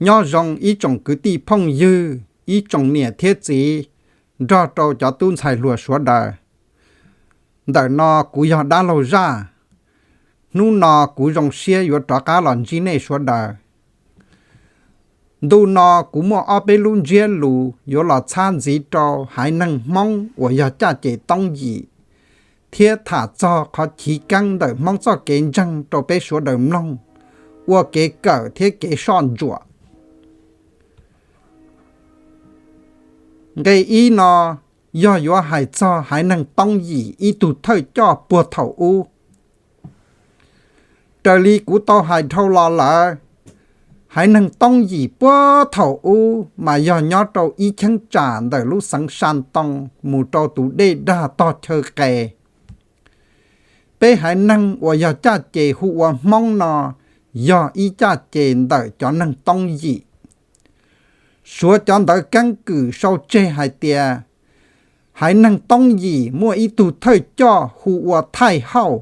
Nyob zoo ib tsoom kwv tij phooj ywg, ib tsoom niam thiab txiv, nrog rau cov tub ntxhais hluas sawv daws. Ntawm no kuv yog dab laug zaj. Hnub no kuv zoo siab yuav rov qab los ntsib nej sawv daws. Ntu no kuv muaj ob peb lub ntsiab lus yuav los txhab ntxiv rau haiv neeg Hmoob uas yog caj ces Toob Yim, thiab tham txog qhov chiv keeb ntawm Hmoob txoj kev ntseeg rau peb sawv daws mloog, ua kev kawm thiab kev soj ntsuam. Nqe ib no yog yuav hais txog haiv neeg Toob Yim ib tug thawj coj puag thaum ub. Raws li kuv tau hais dhau los lawm, haiv neeg Toob Yim puag thaum ub mas yog nyob rau ib cheeb tsam ntawm lub xeev Sa Ntoo mus rau tus dej dag tog chaw qes. Peb haiv neeg uas yog caj ces hu ua Hmoob no yog ib caj ces ntawm cov neeg Toob Yim. Suav cov ntawv keeb kwm sau tseg hais tias haiv neeg Toob Yim muaj ib tug thawj coj hu ua Thaij Hauj,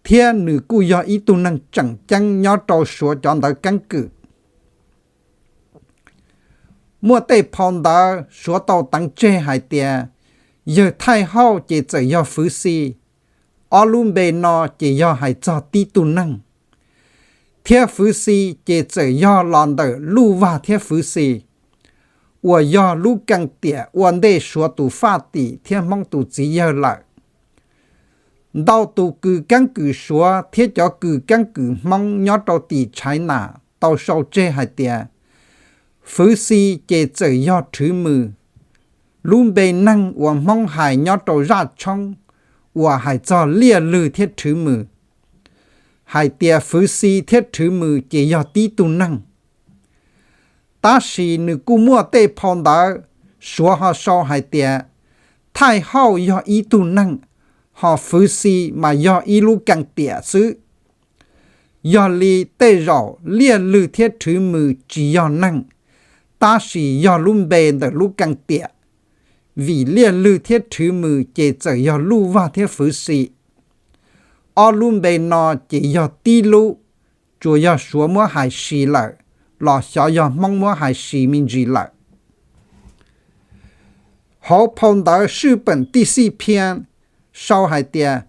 thiab nws kuj yog ib tug neeg tseem ceeb nyob rau Suav cov ntawv keeb kwm. Muaj tej phau ntawv Suav tau teev tseg hais tias yawg Thaij Hauj ces txawm yog Fwv Xi, ob lub npe no ces yog hais txog tib tug neeg, thiab Fwv Xi ces txawm yog los ntawm Luj Vag thiab Fwv Xi, uas yog lub keej tiam ua ntej Suav tus faj tim thiab Hmoob tus txiv yawg lawm. Ntau tus kws keeb kwm Suav thiab cov kws keeb kwm Hmoob nyob rau tim China tau sau tseg hais tias Fwv Xi ces txawm yog Rhwv Mws, lub npe neeg uas Hmoob hais nyob rau zaj tshoob uas hais txog Liaj Lwg thiab Rhwv Mws, hais tias Fwv Xi thiab Rhwv Mws ces yog tib tug neeg. Tab sis nws kuj muaj tej phau ntawv Suav ho sau hais tias Thaij Hauj yog ib tug neeg, ho Fwv Xi mas yog ib lub keej tiam xwb. Yog li tej zaum Liaj Lwg thiab Rhwv Mws tsis yog neeg, tab sis yog lub npe ntawm lub keej tiam, vim Liaj Lwg thiab Rhwv Mws ces txawm yog Luj Vag thiab Fwv Xi. Ob lub npe no ces yog tib lub, tsuas yog Suav muab hais sis lawm, los xyov yog Hmoob muab hais sis me ntsis lawm. Hauv phau ntawv Swj Peem Tij Xij Phiaj sau hais tias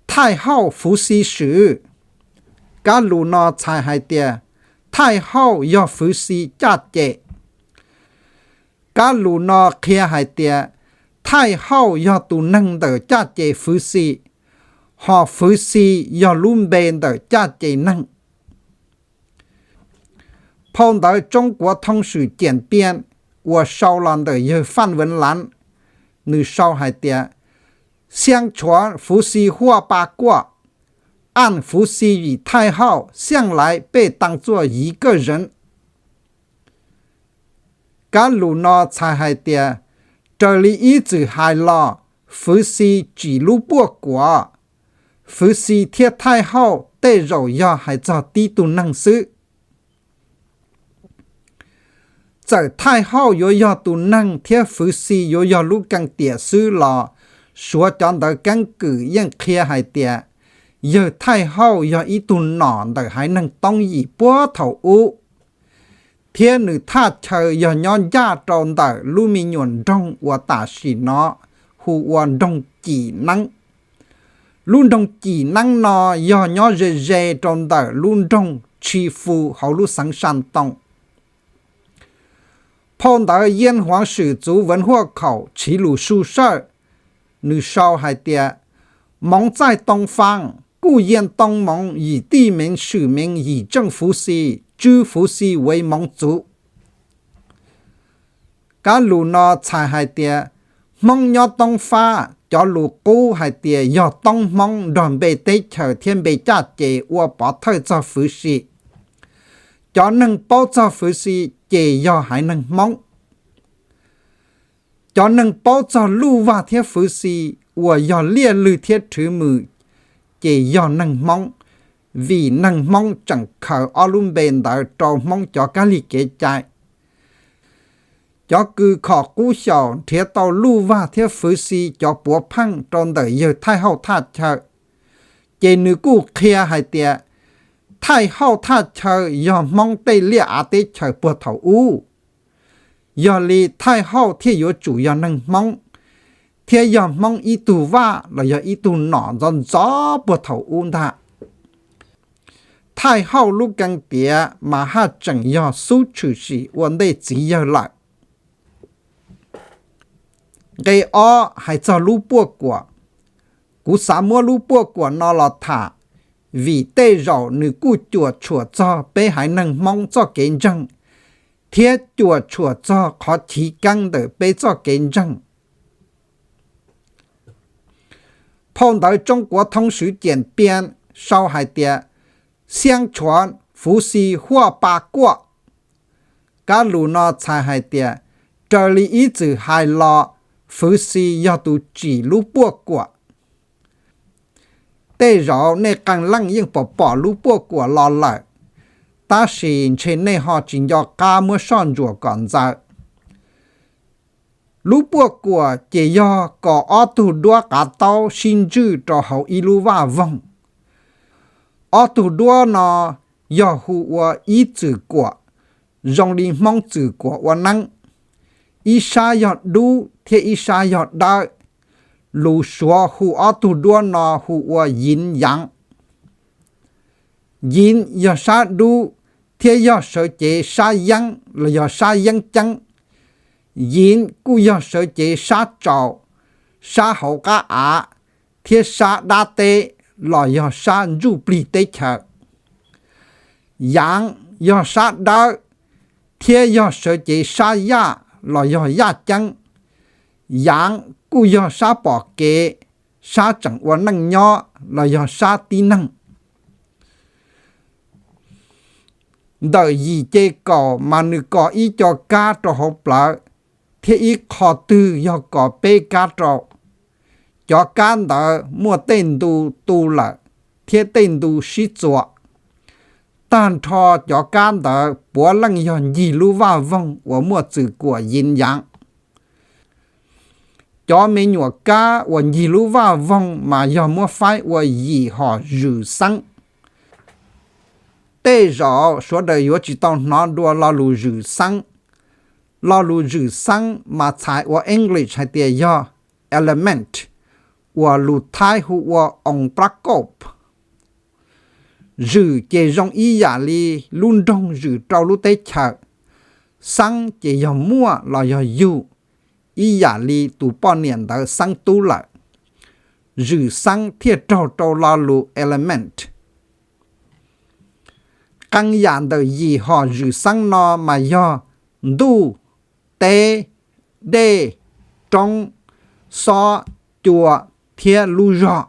Thaij Hauj Fwv Xi Swm. Kab lus no txhais hais tias Thaij Hauj yog Fwv Xi caj ces. Kab lus no qhia hais tias Thaij Hauj yog tus neeg ntawm caj ces Fwv Xi, ho Fwv Xi yog lub npe ntawm caj ces neeg. Phau ntawv Tsoob Kuav Thoo Swm Ciam Piaj uas sau los ntawm yawg Faj Vev Lav, nws sau hais tias Xiaj Tshuav Fwv Xi Huaj Pa Kuaj, Aj Fwv Xi Vim Thaij Hauj Xiaj Laiv Pej Taa Txuaj Yiv Kaj Zeev. Kab lus no txhais hais tias raws li ib txwm hais los Fwv Xi tsim lub puaj kuav, Fwv Xi thiab Thaij Hauj tej zaum yog hais txog tib tug neeg xwb. Txawm Thaij Hauj yuav yog tus neeg thiab Fwv Xi yuav yog lub keej tiam xwb los Suav cov ntawv keeb kwm yeej qhia hais tias yawg Thaij Hauj yog ib tug nom ntawm haiv neeg Toob Yim puag thaum ub, thiab nws thaj chaw yog nyob ncaj rau ntawm lub me nyuam nroog uas tam sim no hu ua nroog Cim Neeb. Lub nroog Cim Neeb no yog nyob ze ze rau ntawm lub nroog Tshi Fu hauv lub xeev Sa Ntoo. Phau ntawv Yaj Huav Swm Txuv Vev Huaj Khaum Tshiv Lus Su Sawj, nws sau hais tias Moov Txaij Too Faa, Kuj Yaj Too Moov Yim Tij Meev Swm Meev Yim Tseej Fwv Xi, Tswb Fwv Xi Vev Moov Txuv. Kab lus no txhais hais tias Hmoob nyob Toob Fab, cov lus qub hais tias yog Toob Hmoob nrog npe teb chaws thiab npe caj ces ua pov thawj txog Fwv Xi. Cov neeg paub txog Fwv Xi ces yog haiv neeg Hmoob. Cov neeg paub txog Luj Vaj thiab Fwv Xi uas yog Liaj Lwg thiab Rhwv Mws ces yog neeg Hmoob, vim neeg Hmoob tseem khaws ob lub npe ntawd rau Hmoob cov kab lig kev cai. Cov kws khom qub xyaum nrhiav tau Luj Vaj thiab Fwv Xi cov puav pheej rau ntawm yawg Thaij Hauj thaj chaw, ces nws kuj qhia hais tias Thaij hauj thaj chaw yog Hmoob tej liaj av teb chaws puag thaum ub, yog li thaij hauj thiaj yuav tsum yog neeg Hmoob, thiab yog Hmoob ib tug vaj los yog ib tug nom ntxov ntxov puag thaum ub ntag. Thaij hauj lub kee tiav mas haj tseem yog xub tshwm sim ua ntej txiv yawg lawm. Nqe ob hais txog lub puaj kuam. Kuv xav muab lub puaj kuam no los tham, vim tej zaum nws kuj cuam tshuam txog peb haiv neeg Hmoob txoj kev ntseeg, thiab cuam tshuam txog qhov chiv keeb ntawm peb txoj kev ntseeg. Phau ntawv Tsoob Kuav Thoob Swv Ciam Piaj sau hais tias, Xiab tshuav fuv xi huaj pa kuaj. Kab lus no txhais hais tias, raws li ib txwm hais los, fuv xi yog tus tsim lub puaj kuam. Tej zaum nej qee leej yeej pom pom lub puaj kuam los lawm, tab sis ntshe nej ho tsis nco qab muab soj ntsuam kom ntxaws. Lub puaj kuam ces yog kos ob tug duab qav taub sib ntswj rau hauv ib lub vaj voog. Ob tug duab no yog hu ua ib txwm kuam, zoo li Hmoob txwm kuam ua neeb. Ib sab yog dub thiab ib sab yog dawb. Lus Suav hu ob tug duab no hu ua yin yang. Yin yog sab dub thiab yog sawv cev sab yeeb los yog sab yeeb ceeb. Yin kuj yog sawv cev sab tsaus, sab hauv qab av, thiab sab dab teb los yog sab ntsuj plig teb chaws. Yang yog sab dawb thiab yog sawv cev sab yaj los yog yaj ceeb. Yang kuj yog sab pom kev, sab tseem ua neej nyob los yog sab tib neeg. Ntawm yim ce kaum mas nws kos ib co kab rau hauv plawv, thiab ib qho twg yog kos peb kab rau. Cov kab ntawd muaj tej ntu tu lawm thiab tej ntu sib txuas. Tag nrho cov kab ntawd puav leej yog ncig lub vaj voog uas muaj txwm kuam yin yang. Cov me nyuam kab uas ncig lub vaj voog mas yog muab faib ua yim hom zwm xeeb. Tej zaum sawv daws yuav tsis tau hnov dua lo lus zwm xeeb. Lo lus zwm xeeb mas txhais ua English hais tias yog element, uas lus Thaib hu ua ong pra kop. Zwm ces zoo ib yam li lub nroog zwm rau lub teb chaws, xeeb ces yog muaj los yog yug, ib yam li tus poj niam ntawd xeeb tub lawm. Zwm xeeb thiaj raug rau lo lus element. Qee yam ntawm yim hom zwm xeeb no mas yog ntuj, teb, dej, roob, xob, cua thiab lub zog.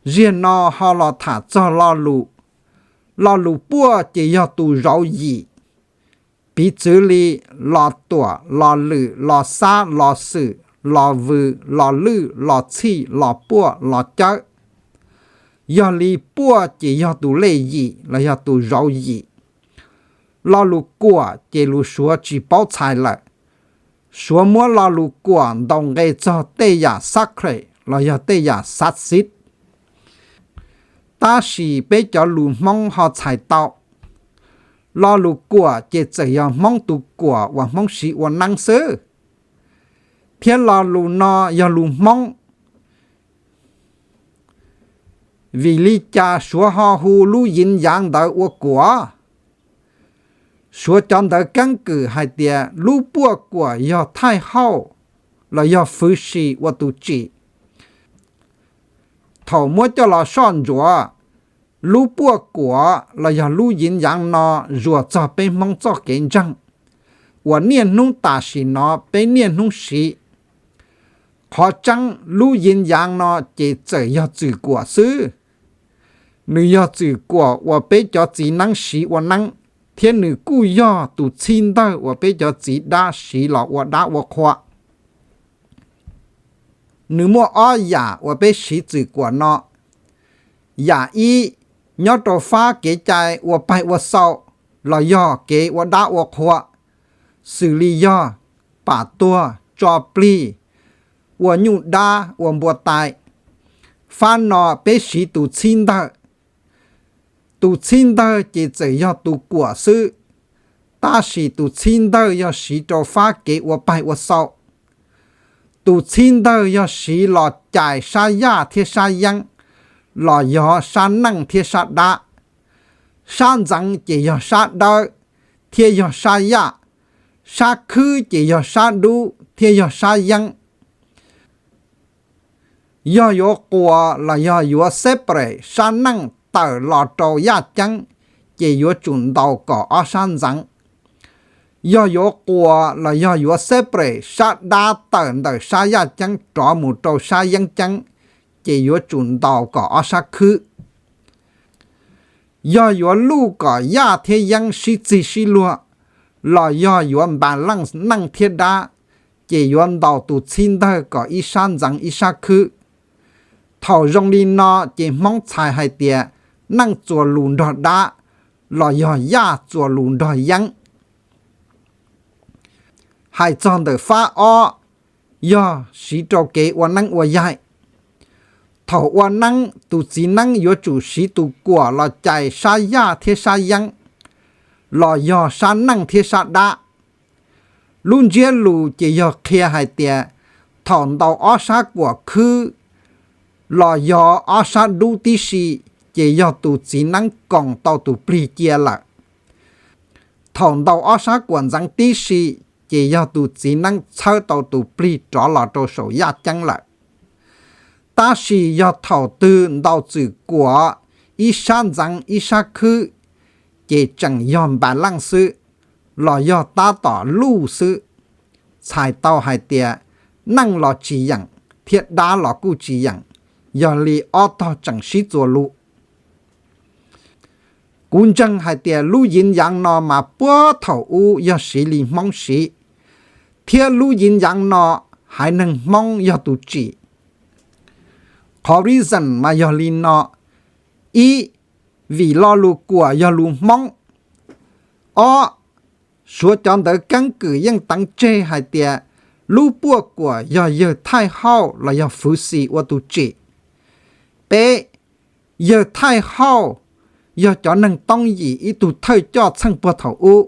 Ziag no ho los tham txog lo lus. Lo lus puaj ces yog tus zauv yim. Piv txwv li los tuam, los lwm, los xab, los xwm, los vws, los lwj, los txhij, los puaj, los cawb. Yog li puaj ces yog tus lej yim los yog tus zauv yim. Lo lus kuam ces lus Suav tsis paub txhais lawm. Suav muab lo lus kuam ntaus nqe txog tej yam sacred los yog tej yam xav xiv. Tab sis peb cov lus Hmoob ho txhais tau. Lo lus kuam ces txawm yog Hmoob tus kuam uas Hmoob siv ua neeb xwb, thiab lo lus no yog lus Hmoob. Vim li cas Suav ho hu lub yin yang ntawd ua kuam? Suav cov ntawv keeb kwm hais tias lub puaj kuam yog thaij hauj los yog fwv si ua tus tsim. Thaum muab coj los soj ntsuam, lub puaj kuam los yog lub yin yang no zuas txog peb Hmoob txoj kev ntseeg uas niaj hnub tam sim no peb niaj hnub siv. Qhov tseeb lub yin yang no ces txawm yog txwm kuam xwb. Nws yog txwm kuam uas peb cov txiv neeb siv ua neeb, thiab nws kuj yog tus txhib ntawg uas peb cov txiv dab siv los ua dab ua qhua. Nws muaj ob yam uas peb siv txwm kuam no. Yam ib, nyob rau fab kev cai ua paig ua xaum los yog kev ua dab ua qhua, xws li yog pam tuag, tso plig, ua nyuj dab, ua npua tai. Fab no peb siv tus txhib ntawg. Tus txhib ntawg ces txawm yog tus kuam xwb, tab sis tus txhib ntawg yog siv rau fab kev ua paig ua xaum. Tus txhib ntawg yog siv los cais sab yaj thiab sab yeeb, los yog sab neej thiab sab dab. Sab ntxeev ces yog sab dawb thiab yog sab yaj, sab khwb ces yog sab dub thiab yog sab yeeb. Yog yuav quas los yog yuav separate sab neej tawm los rau yaj ceeb, ces yuav tsum ntaus kom ob sab ntxeev. Yog yuav quas los yog yuav separate sab dab tawm ntawm sab yaj ceeb rov mus rau sab yeeb ceeb, ces yuav tsum ntaus kom ob sab khwb. Yog yuav luj kom yaj thiab yeeb sib txig sib luag, los yog yuav npas leej neej thiab dab, ces yuav ntaus tus txhib ntawg kom ib sab ntxeev ib sab khwb. Thaum zoo li no ces Hmoob txhais hais tias neej txuas lus nrog dab, los yog yaj txuas lus nrog yeeb. Hais txog ntawm fab ob, yog siv rau kev ua neeb ua yaig. Thaum ua neeb, tus txiv neeb yuav tsum siv tus kuam los cais sab yaj thiab sab yeeb, los yog sab neej thiab sab dab. Lub ntsiab lus ces yog qhia hais tias thaum ntaus ob sab kuam khwb los yog ob sab dub tib si, ces yog tus txiv neeb koos tau tus plig cia lawm. Thaum ntaus ob sab kuam ntxeev tib si, ces yog tus txiv neeb txhawb tau tus plig rov los rau saum yaj ceeb lawm. Tab sis yog thaum twg ntaus txwm kuam ib sab ntxeev ib sab khwb, ces tseem yog npas leej xwb, los yog tab tom luj xwb. Txhais tau hais tias neej los tsis yeem thiab dab los kuj tsis yeem, yog li ob tog tseem sib txuas lus. Kuv ntseeg hais tias lub yin yang no mas puag thaum ub yog siv li Hmoob siv, thiab lub yin yang no haiv neeg Hmoob yog tus tsim. Qhov reason mas yog li no: ib, vim lo lus kuam yog lus Hmoob. Ob, suav cov ntawv keeb kwm yeej teev tseg hais tias lub puaj kuam yog yawg Thaij Hauj los yog Fwv Xis ua tus tsim. Peb, yawg Thaij Hauj yog cov neeg Toob Yim ib tug thawj coj txheej puag thaum ub.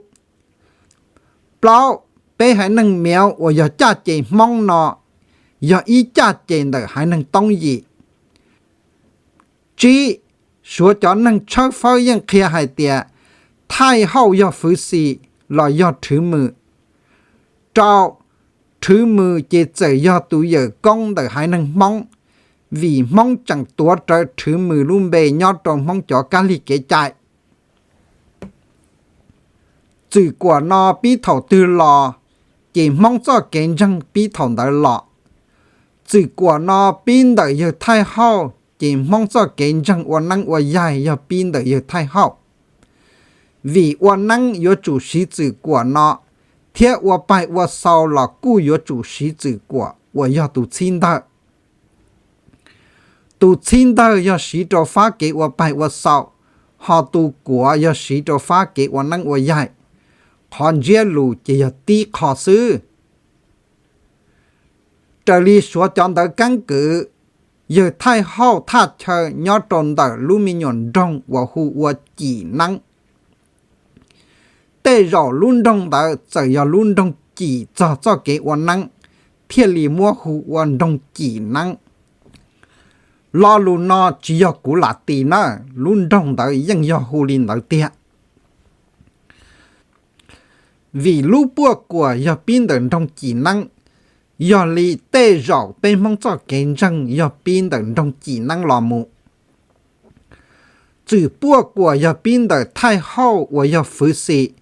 Plaub, peb haiv neeg Meev uas yog caj ces Hmoob no yog ib caj ces ntawm haiv neeg Toob Yim. Tsib, suav cov neeg tshawb fawb yeej qhia hais tias Thaij Hauj yog Fwv Xis los yog Rhwv Mws. Rau, Rhwv Mws ces txawm yog tus yawm koob ntawm haiv neeg Hmoob, vim Hmoob tseem tuav rawv Rhwv Mws lub npe nyob rau Hmoob cov kab lig kev cai. Txwm kuam no pib thaum twg los, ces Hmoob txoj kev ntseeg pib thaum ntawd los. Txwm kuam no pib ntawm yawg Thaij Hauj, ces Hmoob txoj kev ntseeg ua neeb ua yaig yog pib ntawm yawg Thaij Hauj. Vim ua neeb yuav tsum siv txwm kuam no, thiab ua paig ua xau los kuj yuav tsum siv txwm kuam uas yog tus txhib ntawg. Tus txhib ntawg yog siv rau fab kev ua paig ua xau, ho tus kuam yog siv rau fab kev ua neeb ua yaig. Qhov ntsiab lus ces yog tib qho xwb. Raws li suav cov ntawv keeb kwm, yawg Thaij Hauj thaj chaw nyob rau ntawm lub me nyuam nroog uas hu ua Cim Neeb. Tej zaum lub nroog ntawd txawm yog lub nroog cim txog txoj kev ua neeb, thiaj li muab hu ua nroog Cim Neeb. Lo lus no tsis yog kuv lam tis na, lub nroog ntawd yeej yog hu li ntawd tiag. Vim lub puaj kuam yog pib ntawm nroog Cim Neeb, yog li tej zaum peb Hmoob txoj kev ntseeg yog pib ntawm nroog Cim Neeb los mus. Txwm puaj kuam yog pib ntawm Thaij Hauj uas yog Fwv Xis,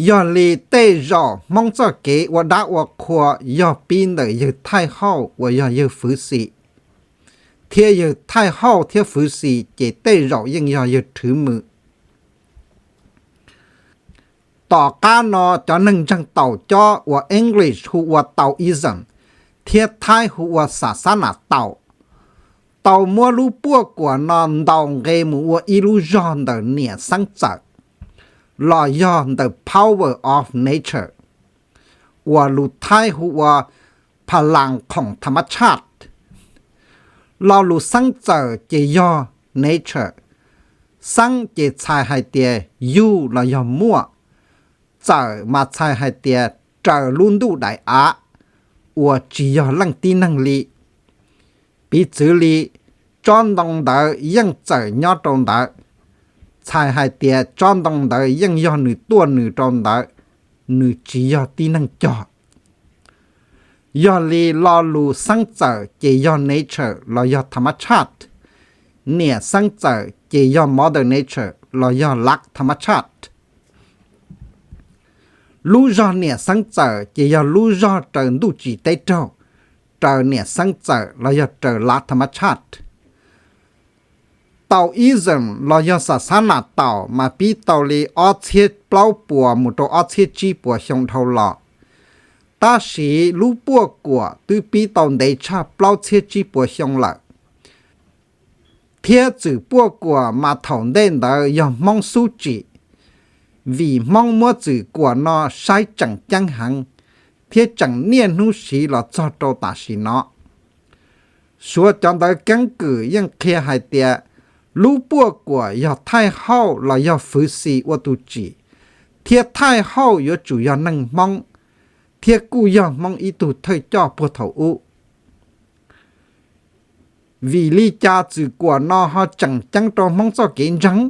yog li tej zaum Hmoob txoj kev ua dab ua qhua yog pib ntawm yawg Thaij Hauj uas yog yawg Fwv Xis, thiab yawg Thaij Hauj thiab Fwv Xis ces tej zaum yeej yog yawg Rhwv Mws. Tom qab no cov neeg ntseeg Taus cob uas English hu ua Taoism thiab Thaib hu ua Xas Xab Nas Taus tau muab lub puaj kuam no ntaus nqe mus ua ib lub zog ntawm niam xeeb txawm, los yog ntawm power of nature, uas lus Thaib hu ua พลังของธรรมชาติ. Lo lus xeeb txawm ces yog nature, Xeeb ces txhais hais tias yug los yog muaj, txawm mas txhais hais tias raws lub ntuj daim av uas tsis yog leej tib neeg li. Piv txwv li, tsob ntoo ntawd yeej txawm nyob rau ntawd, txhais hais tias tsob ntoo ntawd yeej yog nws tuaj nws rau ntawd, nws tsis yog tib neeg cog. Yog li lo lus xeeb txawm ces yog nature los yog tham mab tshaj, niam xeeb txawm ces yog mother nature los yog lav tham mab tshaj. Lub zog niam xeeb txawm ces yog lub zog raws ntuj tsim teb raug, raws niam xeeb txawm los yog raws lav tham mab tshaj. Taoism los yog xa xab nas taus mas pib tau li ob txhiab plaub puas mus rau ob txhiab tsib puas xyoo dhau los, tab sis lub puaj kuam twb pib tau ntev tshaj plaub txhiab tsib puas xyoo lawm. Thiab txwm puaj kuam mas thaum ntej ntawd yog Hmoob xub tsim, vim Hmoob muab txwm kuam no saib tseem ceeb heev, thiab tseem niaj hnub siv los txog rau tam sim no. Suav cov ntawv keeb kwm yeej qhia hais tias lub puaj kuam yog thaij hauj los yog fwv xis ua tus tsim, thiab thaij hauj yuav tsum yog neeg Hmoob, thiab kuj yog Hmoob ib tug thawj coj puag thaum ub. Vim li cas txwm kuam no ho tseem ceeb rau Hmoob txoj kev ntseeg?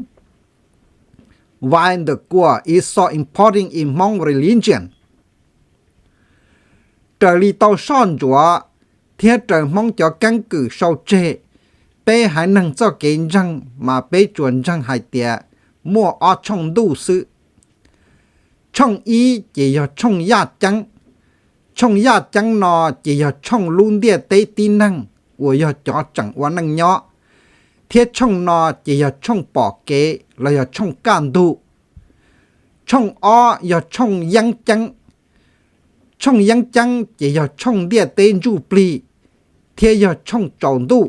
Why the kuam is so important in Hmong religion? Raws li tau soj ntsuam thiab raws Hmoob cov keeb kwm sau tseg, peb haiv neeg txoj kev ntseeg mas peb tsuas ntseeg hais tias muaj ob tshooj ntuj xwb. Tshooj ib ces yog tshooj yaj ceeb. Tshooj yaj ceeb no ces yog tshooj lub ntiaj teb tib neeg uas yog cov tseem ua neej nyob, thiab tshooj no ces yog tshooj pom kev los yog tshooj kaj ntug. Tshooj ob yog tshooj yeeb ceeb. Tshooj yeeb ceeb ces yog tshooj ntiaj teb ntsuj plig thiab yog tshooj tsaus ntuj.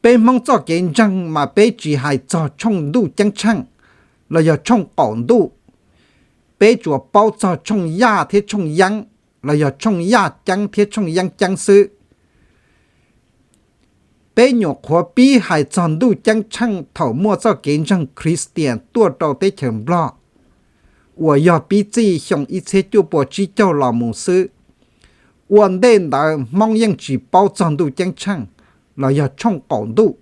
Peb Hmoob txoj kev ntseeg mas peb tsis hais txog tshooj ntuj ceeb tsheej los yog tshooj qaum ntuj, peb tsuas paub txog tshooj yaj thiab tshooj yeeb los yog tshooj yaj ceeb thiab tshooj yeeb ceeb xwb. Peb nyuam qhuav pib hais txog ntuj ceeb tsheej thaum muaj txoj kev ntseeg Khristian tuaj rau teb chaws Nplog, uas yog pib txij xyoo ib txhiab cuaj puas tsib caug los mus xwb. Ua ntej ntawd Hmoob yeej tsis paub txog ntuj ceeb tsheej los yog tshooj qaum ntuj.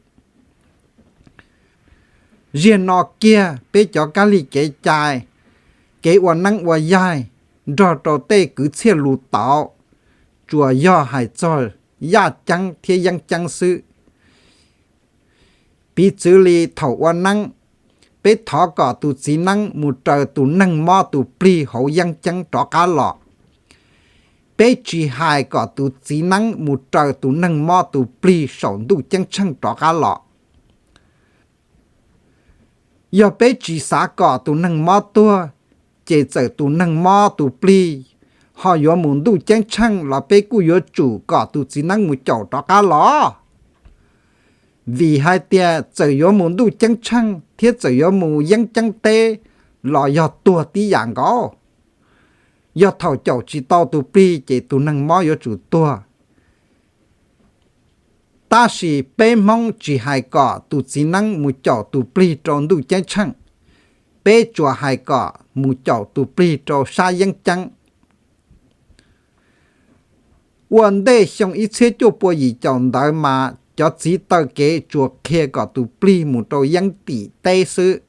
Ziag no kiag peb cov kab lig kev cai, kev ua neeb ua yaig, nrog rau tej kwv txhiaj lus tauv, tsuas yog hais txog yaj ceeb thiab yeeb ceeb xwb. Piv txwv li thaum ua neeb, peb thov kom tus txiv neeb mus raws tus neeg mob tus plig hauv yeeb ceeb rov qab los. Peb tsis hais kom tus txiv neeb mus raws tus neeg mob tus plig saum ntuj ceeb tsheej rov qab los. Yog peb tsis xav kom tus neeg mob tuag, ces txawm tus neeg mob tus plig ho yuav mus ntuj ceeb tsheej los peb kuj yuav tsum kom tus txiv neeb mus caum rov qab los. Vim hais tias txawm yuav mus ntuj ceeb tsheej thiab txawm yuav mus yeeb ceeb teb los yog tuag tib yam nkaus. Yog thaum caum tsis tau tus plig ces tus neeg mob yuav tsum tuag. Tab sis peb Hmoob tsis hais kom tus txiv neeb mus caum tus plig rau ntuj ceeb tsheej, peb tsuas hais kom mus caum tus plig rau sab yeeb ceeb. Ua ntej xyoo ib txhiab cuaj pua yim caum ntawd mas cov txiv taw kev tsuas qhia kom tus plig mus rau yeeb tim teb xwb.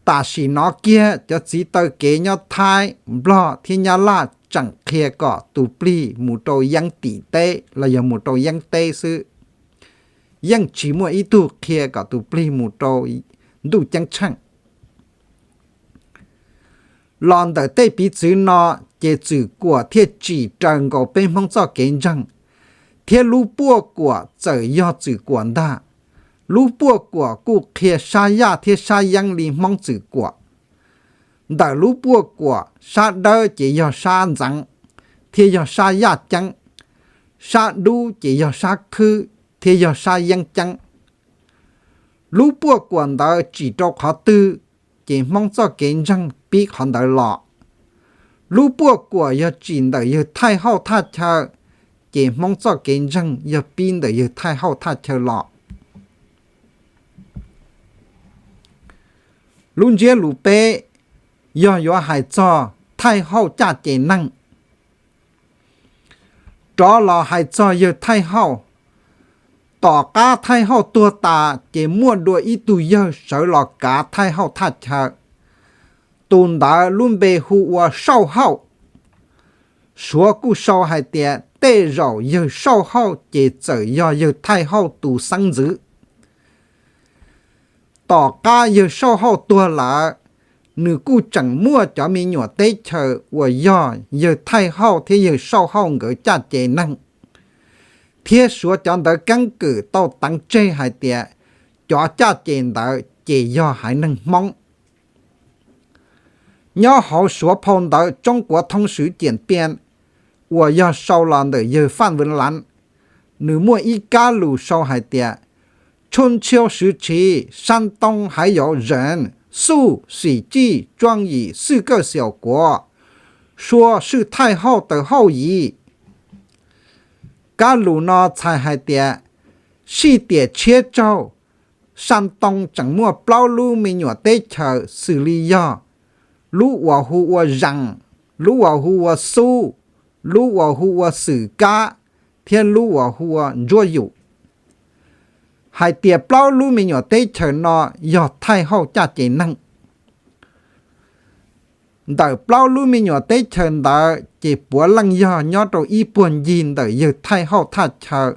Tam sim no kiag cov txiv taw kev nyob Thaib, Nplog thiab Nyab Laj tseem qhia kom tus plig mus rau yeeb tim teb los yog mus rau yeeb teb xwb. Yeej tsis muaj ib tug qhia kom tus plig mus rau ntuj ceeb tsheej. Los ntawm tej piv txwv no, ces txwm kuam thiaj tsim raws nkaus peb Hmoob txoj kev ntseeg, thiab lub puaj kuam txawm yog txwm kuam ntag. Lub puaj kuam kuj qhia sab yaj thiab sab yeeb li Hmoob txwm kuam. Ntawm lub puaj kuam, sab dawb ces yog sab ntxeev thiab yog sab yaj ceeb, sab dub ces yog sab khwb thiab yog sab yeeb ceeb. Lub puaj kuam ntawd tsim rau qhov twg, ces Hmoob txoj kev ntseeg pib qhov ntawd los. Lub puaj kuam yog tsim ntawm yawg thaij hauj thaj chaw, ces Hmoob txoj kev ntseeg yog pib ntawm yawg thaij hauj thaj chaw los. Lub ntsiab lus peb yog yuav hais txog thaij hauj caj ces neeg. Rov los hais txog yawg thaij hauj. Tom qab thaij hauj tuag tas ces muaj dua ib tug yawg sawv los kav thaij hauj thaj chaw. Tus ntawd lub npe hu ua Sauj Hauj. Suav kuj sau hais tias tej zaum yawg Sauj Hauj ces txawm yog yawg thaij hauj tus xeeb ntxwv. Tom qab yawg Sauj Hauj tuag lawm, nws kuj tseem muaj cov me nyuam teb chaws uas yog yawg thaij hauj thiab yawg Sauj Hauj nkawd caj ces neeg, thiab suav cov ntawv keeb kwm tau teev tseg hais tias cov caj ces ntawd ces yog haiv neeg Hmoob. Nyob hauv suav phau ntawv Tsoob Kuav Thoob Swv Ciam Piaj uas yog sau los ntawm yawg Faj Vwv Lav, nws muaj ib kab lus sau hais tias: 春秋时期，山东还有人，素喜祭庄以四个小国，说是太后的后裔。 Kab lus no txhais hais tias sij tiam tshiab tsaug, Saj Tooj tseem muaj plaub lub me nyuam teb chaws xws li yog lub uas hu ua Zees, lub uas hu ua Xub, lub uas hu ua Xwm Kab, thiab lub uas hu ua Ntsuab Yum. Hais tias plaub lub me nyuam teb chaws no yog thaij hauj caj ces neeg. Ntawm plaub lub me nyuam teb chaws ntawd ces puav leej yog nyob rau ib puag ncig ntawm yawg thaij hauj thaj chaw.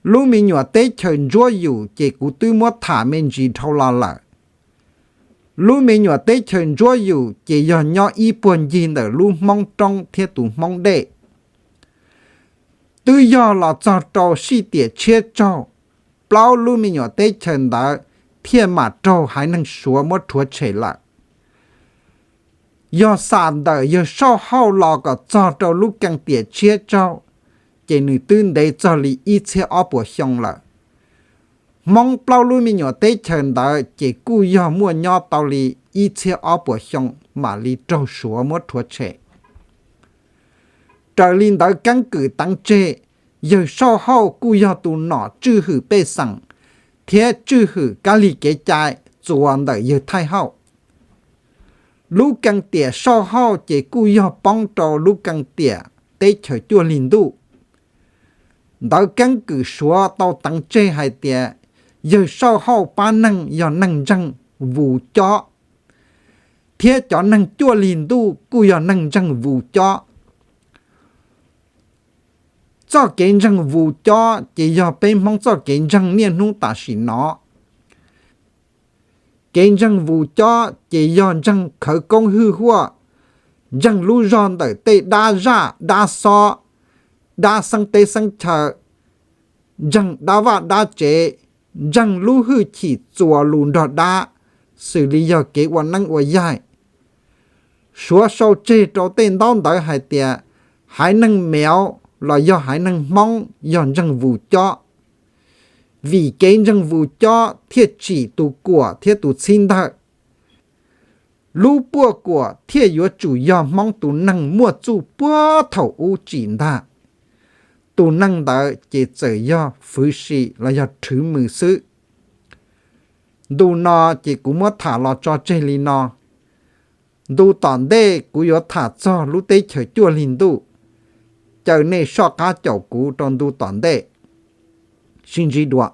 Lub me nyuam teb chaws Ntsuab Yum ces kuv twb muab tham me ntsis dhau los lawm. Lub me nyuam teb chaws Ntsuab Yum ces yog nyob ib puag ncig ntawm lub Hmoob Roob thiab tus Hmoob Dej. Twb yog los txog rau sij tiam tshiab tsaug, plaub lub me nyuam teb chaws ntawd thiaj mam raug haiv neeg Suav muab rhuav tshem lawm. Yog xam ntawm yawg Sauj Hauj los kom txog rau lub keeb tiam tshiab tsaug, ces nws twb ntev txog li ib txhiab ob puas xyoo lawm. Hmoob plaub lub me nyuam teb chaws ntawd ces kuj yog muaj nyob tau li ib txhiab ob puas xyoo mam li raug Suav muab rhuav tshem. Raws li ntawv keeb kwm teev tseg, yawg Sauj Hauj kuj yog tus nom tswj hwm pej xeem thiab tswj hwm kab lig kev cai txuas ntawm yawg Thaij Hauj. Lub keeb tiam Sauj Hauj ces kuj yog poob rau lub keeb tiam teb chaws Cuaj Lig Ntuj. Ntawv keeb kwm Suav tau teev tseg hais tias yawg Sauj Hauj pab neeg yog neeg ntseeg Vus Cob, thiab cov neeg Cuaj Lig Ntuj kuj yog neeg ntseeg Vus Cob. Txoj kev ntseeg Vus Cob ces yog peb Hmoob txoj kev ntseeg niaj hnub tam sim no. Kev ntseeg Vus Cob ces yog ntseeg khawv koob hwj huaj, ntseeg lub zog ntawm tej dab zaj dab xob, dab xeeb teb xeeb chaw, ntseeg dab vaj dab tsev, ntseeg lub hwj chim txuas lus nrog dab, xws li yog kev ua neeb ua yaig. Suav sau tseg rau tej ntaub ntawv hais tias haiv neeg Mev los yog haiv neeg Hmoob yog ntseeg Vus Cob. Vim kev ntseeg Vus Cob thiaj tsim tus kuam thiab tus txhib ntawg. Lub puaj kuam thiaj yuav tsum yog Hmoob tus neeg muaj txuj puag thaum ub tsim ntag. Tus neeg ntawd ces txawm yog fwv si los yog rhwv mws xwb. Ntu no ces kuv muab tham los tso tseg li no. Ntu tom ntej kuv yuav tham txog lub teb chaws Cuaj Lig Ntuj. Caw nej soj qab caum kuv rau ntu tom ntej. Sib ntsib dua.